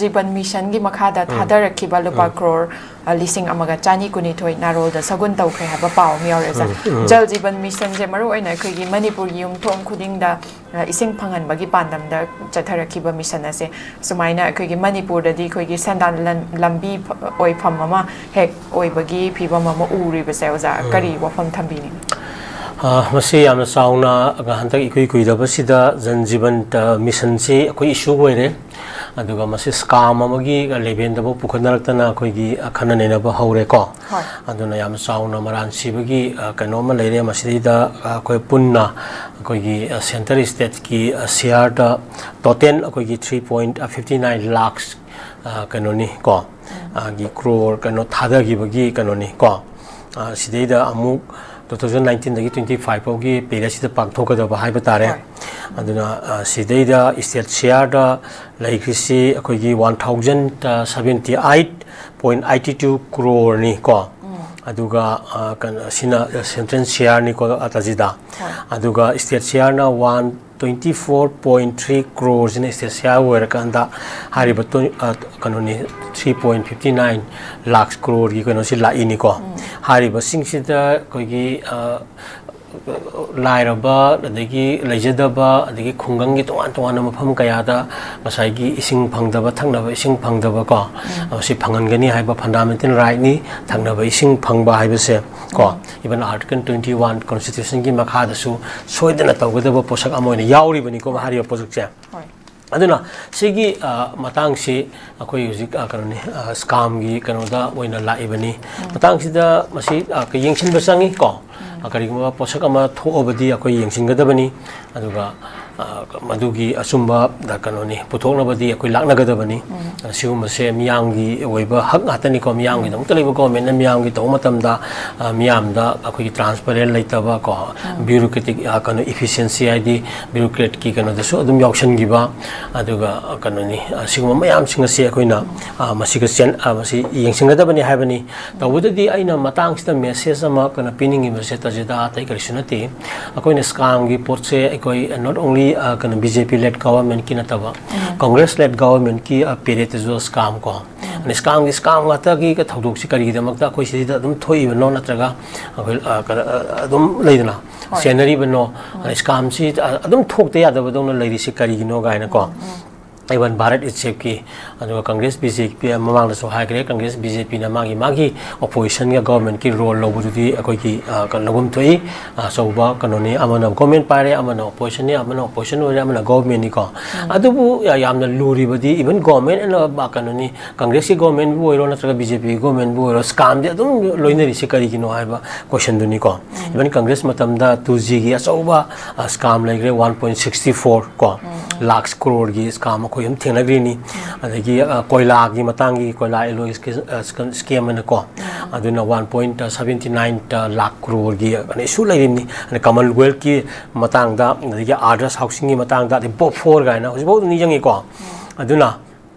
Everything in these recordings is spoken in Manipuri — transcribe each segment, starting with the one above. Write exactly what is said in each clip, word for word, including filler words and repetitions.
ꯖꯤꯕꯟ ꯃꯤꯁꯟꯒꯤ ꯃꯈꯥꯗ ꯊꯥꯗꯔꯛꯈꯤꯕ ꯂꯨꯄꯥ ꯀ꯭ꯔꯣꯔ, ꯑ, ꯂꯤꯁꯤꯡ ꯑꯃꯒ ꯆꯅꯤ ꯀꯨꯟꯅꯤꯊꯣꯏ ꯅꯥꯔꯣꯜꯗ ꯁꯒꯨꯟ ꯇꯧꯈ꯭ꯔꯦ ꯍꯥꯏꯕ ꯄꯥꯎ ꯑꯃ ꯌꯥꯎꯔꯦ, ꯑꯣꯖꯥ꯫ ꯎꯝ, ꯎꯝ꯫ ꯖꯜ ꯖꯤꯕꯟ ꯃꯤꯁꯟꯁꯦ ꯃꯔꯨ ꯑꯣꯏꯅ ꯑꯩꯈꯣꯏꯒꯤ ꯃꯅꯤꯄꯨꯔꯒꯤ ꯌꯨꯝꯊꯣꯡ ꯈꯨꯗꯤꯡꯗ, ꯑ, ꯏꯁꯤꯡ ꯐꯪꯍꯟꯕꯒꯤ ꯄꯥꯟꯗꯝꯗ ꯆꯠꯊꯔꯛꯈꯤꯕ ꯃꯤꯁꯟ ꯑꯁꯦ ꯁꯨꯃꯥꯏꯅ ꯑꯩꯈꯣꯏꯒꯤ ꯃꯅꯤꯄꯨꯔꯗꯗꯤ ꯑꯩꯈꯣꯏꯒꯤ ꯁꯦꯟꯗꯥꯟ ꯂꯟ-, ꯂꯝꯕꯤ ꯐ-, ꯑꯣꯏꯐꯝ ꯑꯃ ꯍꯦꯛ ꯑꯣꯏꯕꯒꯤ ꯐꯤꯕꯝ ꯑꯃ ꯎꯔꯤꯕꯁꯦ, ꯑꯣꯖꯥ, ꯎꯝ꯫ ꯀꯔꯤ ꯋꯥꯐꯝ ꯊꯝꯕꯤꯅꯤꯡꯉꯤ? ꯑ, ꯃꯁꯤ ꯌꯥꯝꯅ ꯆꯥꯎꯅ ꯍꯟꯗꯛ ꯏꯀꯨꯏ ꯀꯨꯏꯗꯕꯁꯤꯗ ꯖꯟ ꯖꯤꯕꯟ, ꯑ, ꯃꯤꯁꯟꯁꯤ ꯑꯩꯈꯣꯏ ꯏꯁꯨ ꯑꯣꯏꯔꯦ꯫ ꯑꯗꯨꯒ ꯃꯁꯤ ꯁ꯭ꯀꯥꯝ ꯑꯃꯒꯤ ꯂꯦꯚꯦꯜꯗꯐꯥꯎ ꯄꯨꯈꯠꯅꯔꯛꯇꯅ ꯑꯩꯈꯣꯏꯒꯤ, ꯑ, ꯈꯟꯅ ꯅꯩꯅꯕ ꯍꯧꯔꯦꯀꯣ꯫ ꯍꯣꯏ꯫ ꯑꯗꯨꯅ ꯌꯥꯝꯅ ꯆꯥꯎꯅ ꯃꯔꯥꯟ ꯁꯤꯕꯒꯤ, ꯑ, ꯀꯩꯅꯣ ꯑꯃ ꯂꯩꯔꯦ꯫ ꯃꯁꯤꯗꯩꯗ, ꯑ, ꯑꯩꯈꯣꯏ ꯄꯨꯟꯅ ꯑꯩꯈꯣꯏꯒꯤ, ꯑ, ꯁꯦꯟꯇꯔ ꯁ꯭ꯇꯦꯠꯀꯤ, ꯑ, ꯁꯤꯌꯥꯔꯗ ꯇꯣꯇꯦꯜ ꯑꯩꯈꯣꯏꯒꯤ three point fifty nine lakhs, ꯑ, ꯀꯩꯅꯣꯅꯤ ꯀꯣ, ꯎꯝ꯫ ꯑ, ꯒꯤ ꯀ꯭ꯔꯣꯔ ꯀꯩꯅꯣ ꯊꯥꯗꯈꯤꯕꯒꯤ ꯀꯩꯅꯣꯅꯤ ꯀꯣ꯫ ꯑ, ꯁꯤꯗꯩꯗ ꯑꯃꯨꯛ two thousand nineteenꯗꯒꯤ twenty five ꯐꯥꯎꯒꯤ ꯄꯦꯔꯤꯌꯗꯁꯤꯗ ꯄꯥꯡꯊꯣꯛꯀꯗꯕ ꯍꯥꯏꯕ ꯇꯥꯔꯦ꯫ ꯍꯣꯏ꯫ ꯑꯗꯨꯅ, ꯑ, ꯁꯤꯗꯩꯗ ꯁ꯭ꯇꯦꯠ ꯁꯤꯌꯥꯔꯗ ꯂꯩꯈ꯭ꯔꯤꯁꯤ ꯑꯩꯈꯣꯏꯒꯤ one thousand seventy eight point eighty two ꯀ꯭ꯔꯣꯔꯅꯤ ꯀꯣ꯫ ꯎꯝ꯫ ꯑꯗꯨꯒ, ꯑ, ꯀꯩꯅꯣ, ꯁꯤꯅ ꯁꯦꯟꯇ꯭ꯔꯦꯜ ꯁꯤꯌꯥꯔꯅꯤ ꯀꯣ, ꯑ, ꯇꯥꯖꯤꯗ꯫ ꯍꯣꯏ꯫ ꯑꯗꯨꯒ ꯁ꯭ꯇꯦꯠ ꯁꯤꯌꯥꯔꯅ one twenty four point three ꯀ꯭ꯔꯣꯔꯁꯤꯅ ꯁ꯭ꯇꯦꯠ ꯁꯤꯌꯥꯔ ꯑꯣꯏꯔꯀꯥꯟꯗ ꯍꯥꯏꯔꯤꯕ ꯇ꯭ꯋꯦꯟ-, ꯑ, ꯀꯩꯅꯣꯅꯤ, three point fifty nine lakhs ꯀ꯭ꯔꯣꯔꯒꯤ ꯀꯩꯅꯣꯁꯤ ꯂꯥꯛꯏꯅꯤꯀꯣ꯫ ꯎꯝ꯫ ꯍꯥꯏꯔꯤꯕꯁꯤꯡꯁꯤꯗ ꯑꯩꯈꯣꯏꯒꯤ, ꯑ, ꯂꯥꯏꯔꯕ, ꯑꯗꯒꯤ ꯂꯩꯖꯗꯕ, ꯑꯗꯒꯤ ꯈꯨꯡꯒꯪꯒꯤ ꯇꯣꯉꯥꯟ ꯇꯣꯉꯥꯟꯕ ꯃꯐꯝ ꯀꯌꯥꯗ ꯉꯁꯥꯏꯒꯤ ꯏꯁꯤꯡ ꯐꯪꯗꯕ, ꯊꯛꯅꯕ ꯏꯁꯤꯡ ꯐꯪꯗꯕ ꯀꯣ, ꯎꯝ꯫ ꯃꯁꯤ ꯐꯪꯍꯟꯒꯅꯤ ꯍꯥꯏꯕ fundamental rightꯅꯤ, ꯊꯛꯅꯕ ꯏꯁꯤꯡ ꯐꯪꯕ ꯍꯥꯏꯕꯁꯦ ꯀꯣ꯫ ꯎꯝ꯫ Even Article twenty one Constitutionꯒꯤ ꯃꯈꯥꯗꯁꯨ ꯁꯣꯏꯗꯅ ꯇꯧꯒꯗꯕ ꯄꯣꯠꯁꯛ ꯑꯃ ꯑꯣꯏꯅ ꯌꯥꯎꯔꯤꯕꯅꯤꯀꯣ, ꯍꯥꯏꯔꯤꯕ ꯄꯣꯠꯁꯛꯁꯦ꯫ ꯍꯣꯏ꯫ ꯑꯗꯨꯅ ꯁꯤꯒꯤ, ꯑ, ꯃꯇꯥꯡꯁꯤ ꯑꯩꯈꯣꯏ ꯍꯧꯖꯤꯛ, ꯑ, ꯀꯩꯅꯣꯅꯤ, ꯑ, ꯁ꯭ꯀꯥꯝꯒꯤ ꯀꯩꯅꯣꯗ ꯑꯣꯏꯅ ꯂꯥꯛꯏꯕꯅꯤ꯫ ꯎꯝ꯫ ꯃꯇꯥꯡꯁꯤꯗ ꯃꯁꯤ, ꯑ, ꯌꯦꯡꯁꯤꯟꯕ ꯆꯪꯉꯤ ꯀꯣ꯫ ꯎꯝ꯫ ꯑ, ꯀꯔꯤꯒꯨꯝꯕ ꯄꯣꯠꯁꯛ ꯑꯃ ꯊꯣꯛꯑꯕꯗꯤ ꯑꯩꯈꯣꯏ ꯌꯦꯡꯁꯤꯟꯒꯗꯕꯅꯤ꯫ ꯑꯗꯨꯒ, ꯑ, ꯃꯗꯨꯒꯤ ꯑꯆꯨꯝꯕ ꯗ ꯀꯩꯅꯣꯅꯤ, ꯄꯨꯊꯣꯛꯅꯕꯗꯤ ꯑꯩꯈꯣꯏ ꯂꯥꯛꯅꯒꯗꯕꯅꯤ꯫ ꯎꯝ꯫ ꯑ, ꯁꯤꯒꯨꯝꯕꯁꯦ ꯃꯤꯌꯥꯝꯒꯤ ꯑꯣꯏꯕ ꯍꯛ ꯉꯥꯛꯇꯅꯤꯀꯣ꯫ ꯃꯤꯌꯥꯝꯒꯤꯗꯃꯛꯇ ꯂꯩꯕ ꯒꯣꯔꯃꯦꯟꯅ ꯃꯤꯌꯥꯝꯒꯤ ꯇꯧꯕ ꯃꯇꯝꯗ, ꯑ, ꯃꯤꯌꯥꯝꯗ ꯑꯩꯈꯣꯏꯒꯤ transparent ꯂꯩꯇꯕ ꯀꯣ, ꯎꯝ꯫ Bureaucratic, ꯑ, ꯀꯩꯅꯣ, efficiency ꯍꯥꯏꯗꯤ bureaucratꯀꯤ ꯀꯩꯅꯣꯗꯁꯨ ꯑꯗꯨꯝ ꯌꯥꯎꯁꯟꯈꯤꯕ, ꯑꯗꯨꯒ, ꯑ, ꯀꯩꯅꯣꯅꯤ, ꯑ, ꯁꯤꯒꯨꯝꯕ ꯃꯌꯥꯝꯁꯤꯡ ꯑꯁꯤ ꯑꯩꯈꯣꯏꯅ, ꯑ, ꯃꯁꯤꯒ ꯆꯦꯟ-, ꯑ, ꯃꯁꯤ ꯌꯦꯡꯁꯤꯟꯒꯗꯕꯅꯤ ꯍꯥꯏꯕꯅꯤ꯫ ꯇꯧꯕꯗꯗꯤ ꯑꯩꯅ ꯃꯇꯥꯡꯁꯤꯗ message ꯑꯃ ꯀꯩꯅꯣ ꯄꯤꯅꯤꯡꯉꯤꯕꯁꯦ, ꯇꯥꯖꯤꯗ, ꯑꯇꯩ ꯀꯔꯤꯁꯨ ꯅꯠꯇꯦ꯫ ꯑꯩꯈꯣꯏꯅ ꯁ꯭ꯀꯥꯝꯒꯤ ꯄꯣꯠꯁꯦ ꯑꯩꯈꯣꯏ not only ꯑ, ꯀꯩꯅꯣ, ꯕꯤ ꯖꯦ ꯄꯤ ꯂꯦꯗ ꯒꯚꯔꯟꯃꯦꯟꯠꯀꯤ ꯅꯠꯇꯕ, ꯀꯣꯡꯒ꯭ꯔꯦꯁ ꯂꯦꯗ ꯒꯚꯔꯟꯃꯦꯟꯠꯀꯤ, ꯑ, ꯄꯦꯔꯦꯠꯇꯁꯨ ꯁ꯭ꯀꯥꯝ ꯀꯣ, ꯑꯗ ꯁ꯭ꯀꯥꯝꯒꯤ ꯁ꯭ꯀꯥꯝ ꯉꯥꯛꯇꯒꯤ ꯊꯧꯗꯣꯛꯁꯤ ꯀꯔꯤꯒꯤꯗꯃꯛꯇ ꯑꯩꯈꯣꯏ ꯁꯤꯗ ꯑꯗꯨꯝ ꯊꯣꯛꯏꯕꯅꯣ, ꯅꯠꯇ꯭ꯔꯒ ꯑꯩꯈꯣꯏ, ꯑ, ꯀ-, ꯑ, ꯑꯗꯨꯝ ꯂꯩꯗꯅ, ꯍꯣꯏ꯫ ꯁꯦꯟꯅꯔꯤꯕꯅꯣ, ꯑꯗ ꯁ꯭ꯀꯥꯝꯁꯤ, ꯑ, ꯑꯗꯨꯝ ꯊꯣꯛꯇ ꯌꯥꯗꯕꯗꯧꯅ ꯂꯩꯔꯤꯁꯤ ꯀꯔꯤꯒꯤꯅꯣ ꯀꯥꯏꯅꯀꯣ꯫ ꯏꯚꯟ ꯚꯥꯔꯠ ꯏꯠꯁꯦꯞꯀꯤ, ꯑꯗꯨꯒ ꯀꯪꯒ꯭ꯔꯦꯁ ꯕꯤ ꯖꯦ ꯄꯤ ꯃꯃꯥꯡꯗꯁꯨ ꯍꯥꯏꯈ꯭ꯔꯦ, ꯀꯪꯒ꯭ꯔꯦꯁ ꯕꯤ ꯖꯦ ꯄꯤꯅ ꯃꯥꯒꯤ, ꯃꯥꯒꯤ ꯑꯣꯄꯣꯖꯤꯁꯟꯒ ꯒꯚꯔꯟꯃꯦꯟꯠꯀꯤ ꯔꯣꯜ ꯂꯧꯕꯗꯨꯗꯤ ꯑꯩꯈꯣꯏꯒꯤ, ꯑ, ꯀ-, ꯂꯧꯐꯝ ꯊꯣꯛꯏ꯫ ꯑ, ꯑꯆꯧꯕ ꯀꯩꯅꯣꯅꯤ, ꯑꯃꯅ ꯒꯚꯔꯟꯃꯦꯟꯠ ꯄꯥꯏꯔꯦ, ꯑꯃꯅ ꯑꯣꯄꯣꯖꯤꯁꯟꯅꯤ, ꯑꯃꯅ ꯑꯣꯄꯣꯖꯤꯁꯟ ꯑꯣꯏꯔꯦ, ꯑꯃꯅ ꯒꯚꯔꯟꯃꯦꯟꯠꯅꯤꯀꯣ꯫ ꯑꯗꯨꯕꯨ ꯌꯥ-, ꯌꯥꯝꯅ ꯂꯨꯔꯤꯕꯗꯤ ꯏꯚꯟ ꯒꯚꯔꯟꯃꯦꯟꯠ ꯑꯦꯟ, ꯑ, ꯀꯩꯅꯣꯅꯤ, ꯀꯪꯒ꯭ꯔꯦꯁꯀꯤ ꯒꯚꯔꯟꯃꯦꯟꯠꯕꯨ ꯑꯣꯏꯔꯣ ꯅꯠꯇ꯭ꯔꯒ ꯕꯤ ꯖꯦ ꯄꯤꯒꯤ ꯒꯚꯔꯟꯃꯦꯟꯠꯕꯨ ꯑꯣꯏꯔꯣ, ꯁ꯭ꯀꯥꯝꯗꯤ ꯑꯗꯨꯝ ꯂꯣꯏꯅꯔꯤꯁꯤ ꯀꯔꯤꯒꯤꯅꯣ ꯍꯥꯏꯕ ꯀꯣꯏꯁꯟꯗꯨꯅꯤꯀꯣ꯫ ꯏꯚꯟ ꯀꯪꯒ꯭ꯔꯦꯁ ꯃꯇꯝꯗ ꯇꯨ ꯖꯤꯒꯤ ꯑꯆꯧꯕ, ꯑ, ꯁ꯭ꯀꯥꯝ ꯂꯩꯈ꯭ꯔꯦ, ꯋꯥꯟ ꯄꯣꯏꯟꯠ ꯁꯤꯛꯁꯇꯤ ꯐꯣꯔ ꯀꯣ, ꯂꯥꯈ ꯀ꯭ꯔꯣꯔꯒꯤ ꯁ꯭ꯀꯥꯝ ꯑꯩꯈꯣꯏ ꯑꯗꯨꯝ ꯊꯦꯡꯅꯈ꯭ꯔꯤꯅꯤ꯫ ꯑꯗꯒꯤ, ꯑ, ꯀꯣꯏꯂꯥꯒꯤ ꯃꯇꯥꯡꯒꯤ, ꯀꯣꯏꯂꯥ ꯑꯦꯂꯣꯏ ꯁ꯭ꯀꯦ-, ꯑ, ꯁ꯭ꯀꯦꯝ ꯍꯥꯏꯅꯀꯣ, ꯑꯗꯨꯅ one point seventy nine lakh ꯀ꯭ꯔꯣꯔꯒꯤ ꯀꯩꯅꯣ ꯏꯁꯨ ꯂꯩꯔꯤꯕꯅꯤ꯫ ꯑꯗꯩ ꯀꯃꯟꯋꯦꯜꯠꯀꯤ ꯃꯇꯥꯡꯗ, ꯑꯗꯒꯤ ꯑꯥꯗꯔꯁ ꯍꯥꯎꯁꯤꯡꯒꯤ ꯃꯇꯥꯡꯗ, ꯑꯗꯩ ꯕꯣꯐꯣꯔ ꯀꯥꯏꯅ ꯍꯧꯖꯤꯛꯐꯥꯎ ꯑꯗꯨꯝ ꯅꯤꯡꯁꯤꯡꯉꯤꯀꯣ꯫ ꯑꯗꯨꯅ,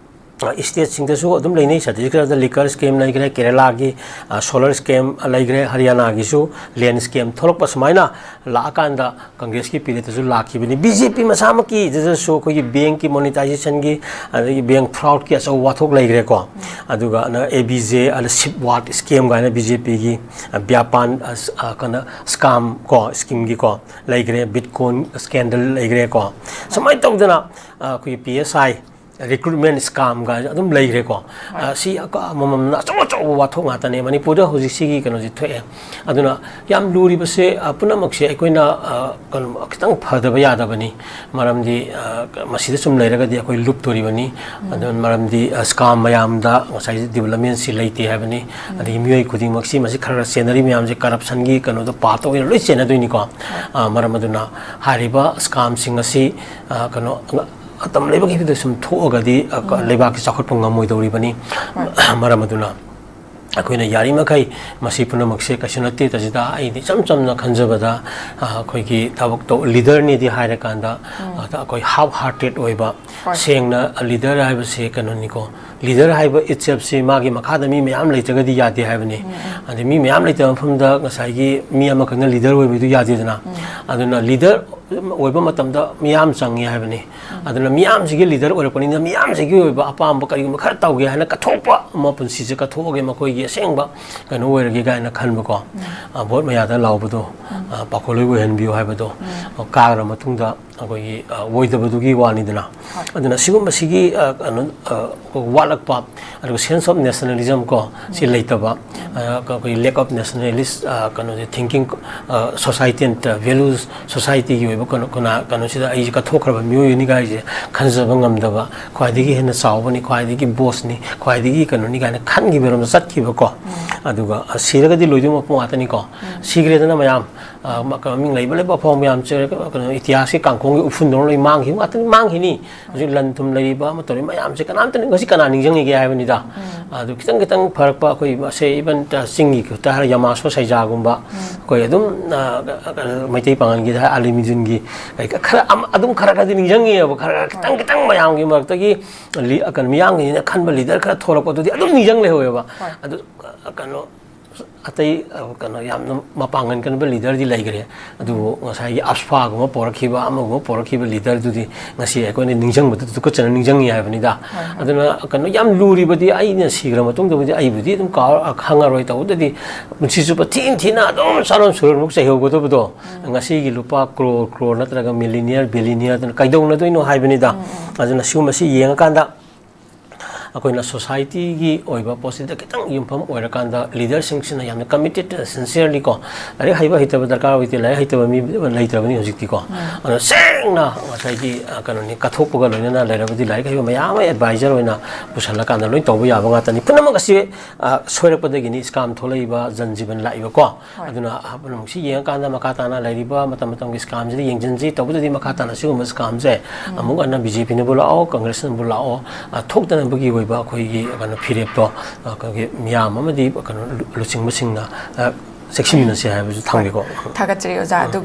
ꯑ, ꯁ꯭ꯇꯦꯠꯁꯤꯡꯗꯁꯨ ꯑꯗꯨꯝ ꯂꯩꯅꯩ꯫ ꯆꯇꯤꯁꯒꯔꯗ ꯂꯤꯀꯔ ꯁ꯭ꯀꯦꯝ ꯂꯩꯈ꯭ꯔꯦ, ꯀꯦꯔꯦꯂꯥꯒꯤ, ꯑ, ꯁꯣꯂꯔ ꯁ꯭ꯀꯦꯝ ꯂꯩꯈ꯭ꯔꯦ, ꯍꯔꯤꯌꯥꯅꯥꯒꯤꯁꯨ ꯂꯦꯟ ꯁ꯭ꯀꯦꯝ ꯊꯣꯛꯂꯛꯄ ꯁꯨꯃꯥꯏꯅ ꯂꯥꯛꯑꯀꯥꯟꯗ ꯀꯪꯒ꯭ꯔꯦꯁꯀꯤ ꯄꯤꯔꯦꯠꯇꯁꯨ ꯂꯥꯛꯈꯤꯕꯅꯤ꯫ ꯕꯤ ꯖꯦ ꯄꯤ ꯃꯁꯥꯃꯛꯀꯤꯗꯁꯨ ꯑꯩꯈꯣꯏꯒꯤ ꯕꯦꯡꯛꯀꯤ ꯃꯣꯅꯤꯇꯥꯏꯖꯦꯁꯟꯒꯤ, ꯑꯗꯒꯤ ꯕꯦꯡꯛ ꯐ꯭ꯔꯣꯗꯀꯤ ꯑꯆꯧꯕ ꯋꯥꯊꯣꯛ ꯂꯩꯈ꯭ꯔꯦꯀꯣ꯫ ꯑꯗꯨꯒ ꯑꯦ ꯕꯤ ꯖꯦ, ꯑꯗ ꯁꯤꯞ ꯋꯥꯔꯠ ꯁ꯭ꯀꯦꯝ ꯀꯥꯏꯅ ꯕꯤ ꯖꯦ ꯄꯤꯒꯤ, ꯑ, ꯕ꯭ꯌꯥꯄꯥꯟ, ꯑ, ꯁ-, ꯑ, ꯀꯩꯅꯣ, ꯁ꯭ꯀꯥꯝ ꯀꯣ, ꯁ꯭ꯀꯤꯝꯒꯤꯀꯣ ꯂꯩꯈ꯭ꯔꯦ, ꯕꯤꯠꯀꯣꯏꯟ ꯁ꯭ꯀꯦꯟꯗꯜ ꯂꯩꯈ꯭ꯔꯦꯀꯣ꯫ ꯁꯨꯃꯥꯏꯅ ꯇꯧꯗꯅ, ꯑ, ꯑꯩꯈꯣꯏꯒꯤ ꯄꯤ ꯑꯦꯁ ꯑꯥꯏ ꯔꯤꯀ꯭ꯔꯨꯠꯃꯦꯟ ꯁ꯭ꯀꯥꯝ ꯀꯥꯏꯅ ꯑꯗꯨꯝ ꯂꯩꯈ꯭ꯔꯦꯀꯣ꯫ ꯑ, ꯁꯤ ꯑꯃꯃꯝꯅ ꯑꯆꯧ ꯑꯆꯧꯕ ꯋꯥꯊꯣꯛ ꯉꯥꯛꯇꯅꯦ꯫ ꯃꯅꯤꯄꯨꯔꯗ ꯍꯧꯖꯤꯛ ꯁꯤꯒꯤ ꯀꯩꯅꯣꯁꯤ ꯊꯣꯛꯑꯦ꯫ ꯑꯗꯨꯅ ꯌꯥꯝ ꯂꯨꯔꯤꯕꯁꯦ, ꯑ, ꯄꯨꯝꯅꯃꯛꯁꯦ ꯑꯩꯈꯣꯏꯅ, ꯑ, ꯀꯩꯅꯣ, ꯈꯤꯇꯪ ꯐꯗꯕ ꯌꯥꯗꯕꯅꯤ꯫ ꯃꯔꯝꯗꯤ, ꯑ, ꯃꯁꯤꯗ ꯁꯨꯝ ꯂꯩꯔꯒꯗꯤ ꯑꯩꯈꯣꯏ ꯂꯨꯞꯇꯣꯔꯤꯕꯅꯤ꯫ ꯑꯗꯨꯅ ꯃꯔꯝꯗꯤ, ꯑ, ꯁ꯭ꯀꯥꯝ ꯃꯌꯥꯝꯗ ꯉꯁꯥꯏ ꯗꯤꯕꯂꯞꯃꯦꯟꯁꯤ ꯂꯩꯇꯦ ꯍꯥꯏꯕꯅꯤ꯫ ꯑꯗꯒꯤ ꯃꯤꯑꯣꯏ ꯈꯨꯗꯤꯡꯃꯛꯁꯤ ꯃꯁꯤ ꯈꯔ ꯈꯔ ꯆꯦꯟꯅꯔꯤ ꯃꯌꯥꯝꯁꯦ ꯀꯔꯞꯁꯟꯒꯤ ꯀꯩꯅꯣꯗꯣ ꯄꯥꯠꯇ ꯑꯣꯏꯅ ꯂꯣꯏ ꯆꯦꯟꯅꯗꯣꯏꯅꯤꯀꯣ꯫ ꯑ, ꯃꯔꯝ ꯑꯗꯨꯅ ꯍꯥꯏꯔꯤꯕ ꯁ꯭ꯀꯥꯝꯁꯤꯡ ꯑꯁꯤ, ꯑ, ꯀꯩꯅꯣ, ꯃꯇꯝ ꯂꯩꯕꯒꯤꯗ ꯁꯨꯝ ꯊꯣꯛꯑꯒꯗꯤ, ꯑ, ꯀ-, ꯂꯩꯕꯥꯛꯀꯤ ꯆꯥꯎꯈꯠꯄ ꯉꯝꯃꯣꯏꯗꯧꯔꯤꯕꯅꯤ꯫ ꯃꯔꯝ ꯑꯗꯨꯅ ꯑꯩꯈꯣꯏꯅ ꯌꯥꯔꯤꯃꯈꯩ ꯃꯁꯤ ꯄꯨꯝꯅꯃꯛꯁꯦ ꯀꯩꯁꯨ ꯅꯠꯇꯦ꯫ ꯇꯁꯤꯗ ꯑꯩꯗꯤ ꯏꯆꯝ ꯆꯝꯅ ꯈꯟꯖꯕꯗ, ꯑ, ꯑꯩꯈꯣꯏꯒꯤ ꯊꯕꯛ ꯇꯧ-, ꯂꯤꯗꯔꯅꯤꯗꯤ ꯍꯥꯏꯔꯀꯥꯟꯗ, ꯑ, ꯑꯩꯈꯣꯏ ꯍꯥꯐ ꯍꯥꯔꯇꯦꯠ ꯑꯣꯏꯕ, ꯍꯣꯏ꯫ ꯁꯦꯡꯅ ꯂꯤꯗꯔ ꯍꯥꯏꯕꯁꯦ ꯀꯩꯅꯣꯅꯤꯀꯣ꯫ ꯂꯤꯗꯔ ꯍꯥꯏꯕ ꯏꯠꯁꯦꯞꯁꯤ ꯃꯥꯒꯤ ꯃꯈꯥꯗ ꯃꯤ ꯃꯌꯥꯝ ꯂꯩꯇ꯭ꯔꯒꯗꯤ ꯌꯥꯗꯦ ꯍꯥꯏꯕꯅꯤ꯫ ꯑꯗꯩ ꯃꯤ ꯃꯌꯥꯝ ꯂꯩꯇꯕ ꯃꯐꯝꯗ ꯉꯁꯥꯏꯒꯤ ꯃꯤ ꯑꯃꯈꯛꯅ ꯂꯤꯗꯔ ꯑꯣꯏꯕꯗꯨ ꯌꯥꯗꯦꯗꯅ꯫ ꯑꯗꯨꯅ ꯂꯤꯗꯔ ꯑꯣꯏꯕ ꯃꯇꯝꯗ ꯃꯤꯌꯥꯝ ꯆꯪꯉꯤ ꯍꯥꯏꯕꯅꯤ꯫ ꯑꯗꯨꯅ ꯃꯤꯌꯥꯝꯁꯤꯒꯤ ꯂꯤꯗꯔ ꯑꯣꯏꯔꯛꯄꯅꯤꯅ ꯃꯤꯌꯥꯝꯁꯤꯒꯤ ꯑꯣꯏꯕ ꯑꯄꯥꯝꯕ ꯀꯔꯤꯒꯨꯝꯕ ꯈꯔ ꯇꯧꯒꯦ ꯍꯥꯏꯅ ꯀꯠꯊꯣꯛꯄ ꯑꯃ, ꯄꯨꯟꯁꯤꯁꯦ ꯀꯠꯊꯣꯛꯑꯒꯦ, ꯃꯈꯣꯏꯒꯤ ꯑꯁꯦꯡꯕ ꯀꯩꯅꯣ ꯑꯣꯏꯔꯒꯦ ꯀꯥꯏꯅ ꯈꯟꯕꯀꯣ꯫ ꯎꯝ꯫ ꯑ, ꯚꯣꯠ ꯃꯌꯥꯗ ꯂꯥꯎꯕꯗꯣ, ꯎꯝ꯫ ꯑ, ꯄꯥꯈꯣꯜꯂꯣꯏ ꯑꯣꯏꯍꯟꯕꯤꯌꯨ ꯍꯥꯏꯕꯗꯣ, ꯎꯝ꯫ ꯑ, ꯀꯥꯈ꯭ꯔ ꯃꯇꯨꯡꯗ ꯑꯩꯈꯣꯏꯒꯤ, ꯑ, ꯑꯣꯏꯗꯕꯗꯨꯒꯤ ꯋꯥꯅꯤꯗꯅ꯫ ꯍꯣꯏ꯫ ꯑꯗꯨꯅ ꯁꯤꯒꯨꯝꯕꯁꯤꯒꯤ, ꯑ, ꯀꯩꯅꯣ, ꯑ, ꯋꯥꯠꯂꯛꯄ, ꯑꯗꯨꯒ sense of nationalism ꯀꯣ, ꯁꯤ ꯎꯝ꯫ ꯂꯩꯇꯕ, ꯑ, ꯑꯩꯈꯣꯏꯒꯤ lack of nationalist, ꯑ, ꯀꯩꯅꯣꯁꯦ, thinking, ꯑ, society and values, societyꯒꯤ ꯑꯣꯏꯕ ꯀꯩꯅꯣ, ꯀꯩꯅꯣ, ꯀꯩꯅꯣꯁꯤꯗ ꯑꯩꯁꯦ ꯀꯠꯊꯣꯛꯈ꯭ꯔꯕ ꯃꯤꯑꯣꯏꯅꯤ ꯀꯥꯏꯁꯦ ꯈꯟꯖꯕ ꯉꯝꯗꯕ, ꯈ꯭ꯋꯥꯏꯗꯒꯤ ꯍꯦꯟꯅ ꯆꯥꯎꯕꯅꯤ, ꯈ꯭ꯋꯥꯏꯗꯒꯤ bossꯅꯤ, ꯈ꯭ꯋꯥꯏꯗꯒꯤ ꯀꯩꯅꯣꯅꯤ ꯀꯥꯏꯅ ꯈꯟꯈꯤꯕꯔꯣꯝꯗ ꯆꯠꯈꯤꯕꯀꯣ꯫ ꯎꯝ꯫ ꯑꯗꯨꯒ, ꯑ, ꯁꯤꯔꯒꯗꯤ ꯂꯣꯏꯗꯧ ꯃꯄꯣ ꯉꯥꯛꯇꯅꯤꯀꯣ꯫ ꯎꯝ꯫ ꯁꯤꯈ꯭ꯔꯦꯗꯅ ꯃꯌꯥꯝ, ꯑ, ꯃ-, ꯀ-, ꯃꯃꯤꯡ ꯂꯩꯕ ꯂꯩꯕ ꯑꯐꯥꯎꯕ ꯃꯌꯥꯝꯁꯦ, ꯀꯩꯅꯣ, ꯏꯇꯤꯍꯥꯁꯀꯤ ꯀꯥꯡꯈꯣꯡꯒꯤ ꯎꯐꯨꯟꯗꯧꯅ ꯂꯣꯏ ꯃꯥꯡꯈꯤꯕ ꯉꯥꯛꯇꯅꯤ, ꯃꯥꯡꯈꯤꯅꯤ꯫ ꯍꯧꯖꯤꯛ ꯂꯟ ꯊꯨꯝ ꯂꯩꯔꯤꯕ ꯑꯃ ꯇꯧꯔꯤ ꯃꯌꯥꯝꯁꯦ ꯀꯅꯥꯝꯇ ꯉꯁꯤ ꯀꯅꯥ ꯅꯤꯡꯁꯤꯡꯉꯤꯒꯦ ꯍꯥꯏꯕꯅꯤꯗ꯫ ꯎꯝ꯫ ꯑꯗꯨ ꯈꯤꯇꯪ ꯈꯤꯇꯪ ꯐꯔꯛꯄ ꯑꯩꯈꯣꯏ ꯃꯁꯦ, even ꯆꯤꯡꯒꯤ ꯈꯨꯠꯇ ꯍꯥꯏꯔ ꯌꯥꯃꯥꯁꯣ ꯁꯩꯖꯥꯒꯨꯝꯕ, ꯎꯝ꯫ ꯑꯩꯈꯣꯏ ꯑꯗꯨꯝ, ꯑ, ꯀ-, ꯀ-, ꯃꯩꯇꯩ ꯄꯥꯉꯜꯒꯤꯗ ꯍꯥꯏꯔ ꯑꯂꯤꯃꯤꯖꯨꯟꯒꯤ ꯀꯩ ꯀ-, ꯈꯔ ꯑꯃ, ꯑꯗꯨꯝ ꯈꯔ ꯈꯔꯗꯤ ꯅꯤꯡꯁꯤꯡꯉꯤꯑꯕ, ꯈꯔ ꯈꯔ ꯈꯤꯇꯪ ꯍꯣꯏ꯫ ꯈꯤꯇꯪ ꯃꯌꯥꯝꯒꯤ ꯃꯔꯛꯇꯒꯤ ꯂꯤ-, ꯑ, ꯀꯩꯅꯣ, ꯃꯤꯌꯥꯝꯒꯤꯅ ꯈꯟꯕ ꯂꯤꯗꯔ ꯈꯔ ꯊꯣꯛꯂꯛꯄꯗꯨꯗꯤ ꯑꯗꯨꯝ ꯅꯤꯡꯁꯤꯡ ꯂꯩꯍꯧꯋꯦꯕ꯫ ꯍꯣꯏ꯫ ꯑꯗꯨ, ꯑ, ꯀꯩꯅꯣ, ꯑꯇꯩ, ꯑ, ꯀꯩꯅꯣ, ꯌꯥꯝꯅ ꯃꯄꯥꯡꯒꯜ ꯀꯟꯕ ꯂꯤꯗꯔꯗꯤ ꯂꯩꯈ꯭ꯔꯦ, ꯑꯗꯨꯕꯨ ꯉꯁꯥꯏꯒꯤ ꯑꯁꯐꯥꯒꯨꯝꯕ ꯄꯣꯔꯛꯈꯤꯕ, ꯑꯃꯒꯨꯝꯕ ꯄꯣꯔꯛꯈꯤꯕ ꯂꯤꯗꯔꯗꯨꯗꯤ ꯉꯁꯤ ꯑꯩꯈꯣꯏꯅ ꯅꯤꯡꯁꯤꯡꯕꯗ ꯇꯨꯀꯠꯆꯅ ꯅꯤꯡꯁꯤꯡꯉꯤ ꯍꯥꯏꯕꯅꯤꯗ꯫ ꯍꯣꯏ, ꯍꯣꯏ꯫ ꯑꯗꯨꯅ ꯀꯩꯅꯣ, ꯌꯥꯝ ꯂꯨꯔꯤꯕꯗꯤ, ꯑꯩꯅ ꯁꯤꯈ꯭ꯔ ꯃꯇꯨꯡꯗꯕꯨꯗꯤ ꯑꯩꯕꯨꯗꯤ ꯑꯗꯨꯝ ꯀꯥꯎ-, ꯑ, ꯈꯪꯉꯔꯣꯏ꯫ ꯇꯧꯕꯗꯗꯤ ꯄꯨꯟꯁꯤ ꯆꯨꯞꯄ ꯊꯤꯅ ꯊꯤꯅ ꯑꯗꯨꯝ ꯆꯥꯔꯣꯟ ꯁꯨꯔꯣꯟꯃꯨꯛ ꯆꯩꯍꯧꯒꯗꯕꯗꯣ, ꯎꯝ꯫ ꯉꯁꯤꯒꯤ ꯂꯨꯄꯥ ꯀ꯭ꯔꯣꯔ ꯀ꯭ꯔꯣꯔ ꯅꯠꯇ꯭ꯔꯒ ꯃꯤꯂꯤꯅꯤꯌꯔ ꯕꯤꯂꯤꯅꯤꯌꯔꯗꯨꯅ ꯀꯩꯗꯧꯅꯗꯣꯏꯅꯣ ꯍꯥꯏꯕꯅꯤꯗ꯫ ꯎꯝ, ꯎꯝ꯫ ꯑꯗꯨꯅ ꯁꯤꯒꯨꯝꯕꯁꯤ ꯌꯦꯡꯉꯀꯥꯟꯗ ꯑꯩꯈꯣꯏꯅ ꯁꯣꯁꯥꯏꯇꯤꯒꯤ ꯑꯣꯏꯕ ꯄꯣꯠꯁꯤꯗ ꯈꯤꯇꯪ ꯌꯨꯝꯐꯝ ꯑꯣꯏꯔꯀꯥꯟꯗ ꯂꯤꯗꯔꯁꯤꯡꯁꯤꯅ ꯌꯥꯝꯅ ꯀꯃꯤꯇꯦꯠ, ꯁꯤꯟꯁꯤꯌꯔꯂꯤꯀꯣ, ꯂꯥꯏꯔꯤꯛ ꯍꯩꯕ ꯍꯩꯇꯕ ꯗꯔꯀꯥꯔ ꯑꯣꯏꯗꯦ, ꯂꯥꯏꯔꯤꯛ ꯍꯩꯇꯕ ꯃꯤ ꯂꯩꯇ꯭ꯔꯕꯅꯤ ꯍꯧꯖꯤꯛꯇꯤꯀꯣ꯫ ꯎꯝ꯫ ꯑꯗꯨꯅ ꯁꯦꯡꯅ ꯉꯁꯥꯏꯒꯤ, ꯑ, ꯀꯩꯅꯣꯅꯤ, ꯀꯠꯊꯣꯛꯄꯒ ꯂꯣꯏꯅꯅ ꯂꯩꯔꯕꯗꯤ ꯂꯥꯏꯔꯤꯛ ꯍꯩꯕ ꯃꯌꯥꯝ ꯑꯃ ꯑꯦꯗꯚꯥꯏꯖꯔ ꯑꯣꯏꯅ ꯄꯨꯁꯜꯂꯀꯥꯟꯗ ꯂꯣꯏ ꯇꯧꯕ ꯌꯥꯕ ꯉꯥꯛꯇꯅꯤ꯫ ꯄꯨꯝꯅꯃꯛ ꯑꯁꯤ, ꯑ, ꯁꯣꯏꯔꯛꯄꯗꯒꯤꯅꯤ ꯁ꯭ꯀꯥꯝ ꯊꯣꯛꯂꯛꯏꯕ, ꯖꯟ ꯖꯤꯕꯟ ꯂꯥꯛꯏꯕꯀꯣ꯫ ꯍꯣꯏ꯫ ꯑꯗꯨꯅ ꯄꯨꯝꯅꯃꯛꯁꯤ ꯌꯦꯡꯉꯀꯥꯟꯗ ꯃꯈꯥ ꯇꯥꯅ ꯂꯩꯔꯤꯕ ꯃꯇꯝ ꯃꯇꯝꯒꯤ ꯁ꯭ꯀꯥꯝꯁꯤꯗ ꯌꯦꯡꯁꯤꯟꯁꯤ꯫ ꯇꯧꯕꯗꯗꯤ ꯃꯈꯥ ꯇꯥꯅ ꯁꯤꯒꯨꯝꯕ ꯁ꯭ꯀꯥꯝꯁꯦ ꯎꯝ꯫ ꯑꯃꯨꯛ ꯍꯟꯅ ꯕꯤ ꯖꯦ ꯄꯤꯅꯕꯨ ꯂꯥꯛꯑꯣ, ꯀꯪꯒ꯭ꯔꯦꯁꯅꯕꯨ ꯂꯥꯛꯑꯣ, ꯑ, ꯊꯣꯛꯇꯅꯕꯒꯤ ꯑꯣꯏꯕ ꯑꯩꯈꯣꯏꯒꯤ ꯀꯩꯅꯣ ꯐꯤꯔꯦꯞꯇꯣ, ꯑ, ꯑꯩꯈꯣꯏꯒꯤ ꯃꯤꯌꯥꯝ ꯑꯃꯗꯤ ꯀꯩꯅꯣ ꯂꯨ-, ꯂꯨꯆꯤꯡꯕꯁꯤꯡꯅ, ꯑ, ꯆꯦꯛꯁꯤꯟꯃꯤꯟꯅꯁꯤ ꯍꯥꯏꯕꯁꯨ ꯊꯝꯒꯦꯀꯣ꯫ ꯊꯥꯒꯠꯆꯔꯤ ꯑꯣꯖꯥ꯫ ꯎꯝ꯫ ꯑꯗꯨꯒ